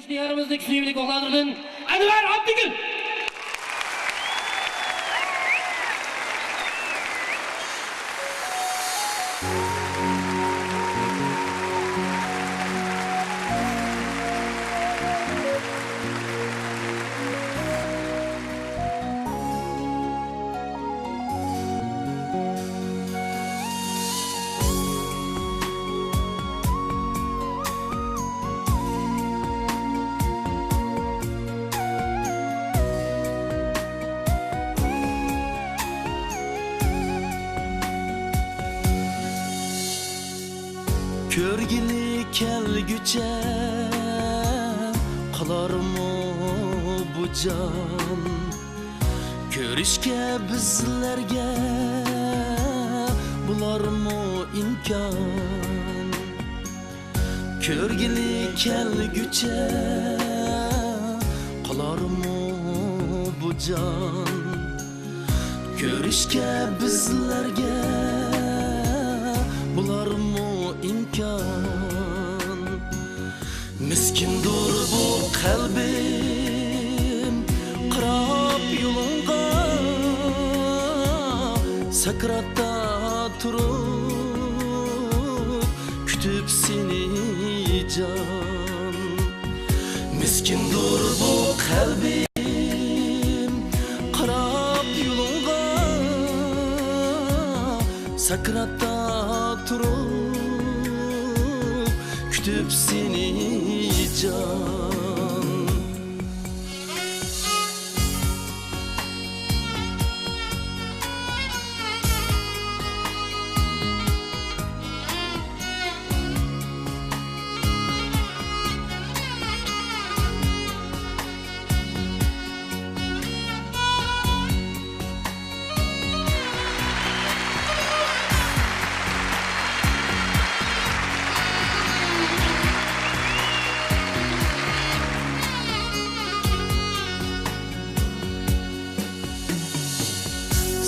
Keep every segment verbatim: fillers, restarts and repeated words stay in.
دىيارىمىزنىڭ سۆيۈملۈك ئوغلانلىرىدىن ئەنۋەر ئابدىگۈل. كۆرگىلى كەلگۈچە قالارمۇ بۇ جان؟ كۆرۈشكە بىزلەرگە بولارمۇ ئىمكان؟ كۆرگىلى كەلگۈچە قالارمۇ بۇ جان؟ كۆرۈشكە بىزلەرگە بولارمۇ ئىمكان؟ مىسكىندۇر بۇ قەلبىم قاراپ يولۇڭغا، سەكراتتا تۇرۇپ كۈتۈپ سېنى جان. مىسكىندۇر بۇ قەلبىم قاراپ يولۇڭغا، سەكراتتا تۇرۇپ كۈتۈپ سېنى جان.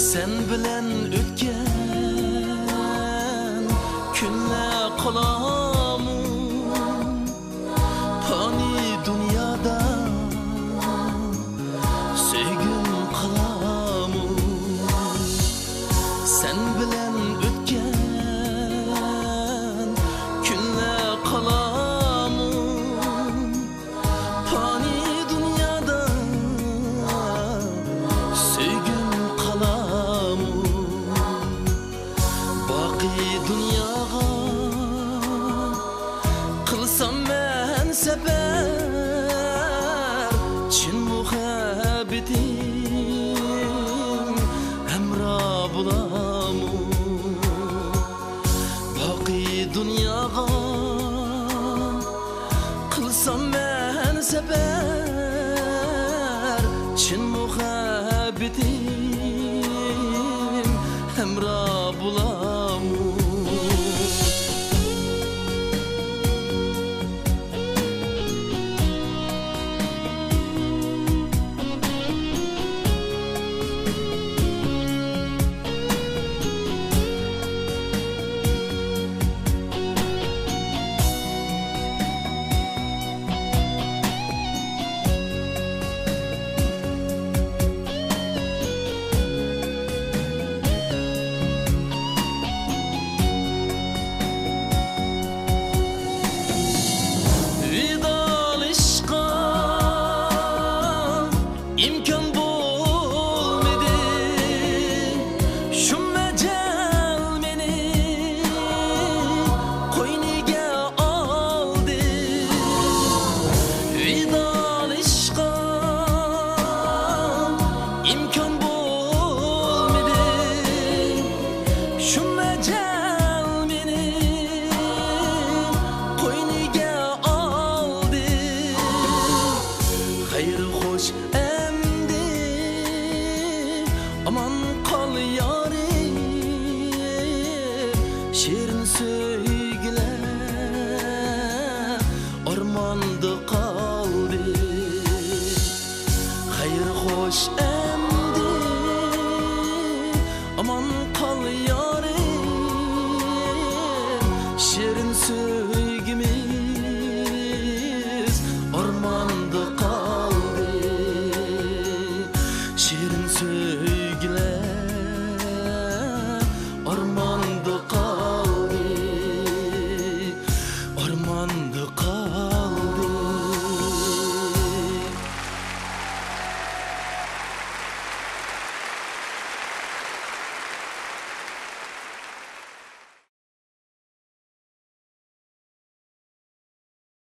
سەن بىلەن ئۆتكەن كۈنلەر قالامۇ پانىي دۇنيادا؟ سۆيگۈم قالامۇ سەن بىلەن ئۆتكەن كۈنلەر قالامۇ پانىي دۇنيادا؟ سۆيگۈم قالامۇ باقىي دۇنياغا؟ قىلسام مەن سەپەر، چىن مۇھەببىتىم ھەمراھ بولامۇ؟ باقىي دۇنياغا قىلسام مەن سەپەر، چىن مۇھەببىتىم ھەمراھ بولامۇ؟ ۋىدالىشىشقا ئىمكان بولمىدى، شۇم ئەجەل مېنى قوينىگە ئالدى. ۋىدا